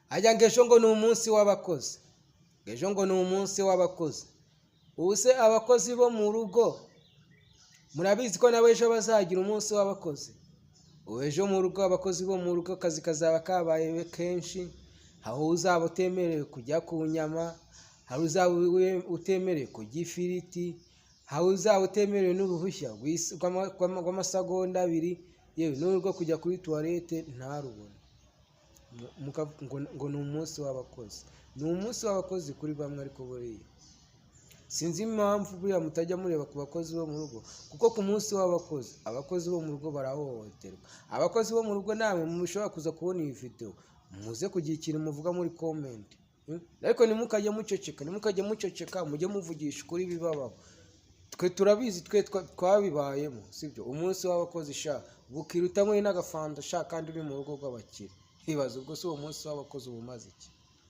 Ajya ngo ejo ngo ni umunsi w'abakozi, ngo ejo ngo ni umunsi w'abakozi. Ubu se abakozi bo mu rugo murabizi ko nabo ejo bazagira umunsi w'abakozi? Ubu ejo mu rugo, abakozi bo mu rugo, akazi kazaba kabaye kenshi. Aho uzaba utemerewe kujya ku nyama, hari uzaba utemerewe kurya ifiriti, hari uzaba utemerewe n'uruhushya rw'amasegonda 2, yewe n'urwo kujya kuri toilette ntarubone. Ngo ni umunsi w'abakozi, ni umunsi w'abakozi kuri bamwe, ariko buriya sinzi impamvu buriya mutajya mureba ku bakozi bo mu rugo, kuko ku munsi w'abakozi, abakozi bo mu rugo barahohoterwa. Abakozi bo mu rugo, namwe mushobora kuza kubona iyi videwo, muze kugira ikintu muvuga muri comment. Ariko ntimukajye muceceka, ntimukajye muceceka, mujye muvugisha ukuri bibabaho. Twe turabizi, twe twabibayemo, sibyo? Umunsi w'abakozi sha, bukira utanyweye n'agafanta sha, kandi uri mu rugo rw'abakire. Ntibaza ubwo se uwo munsi w'abakozi uba umaze iki?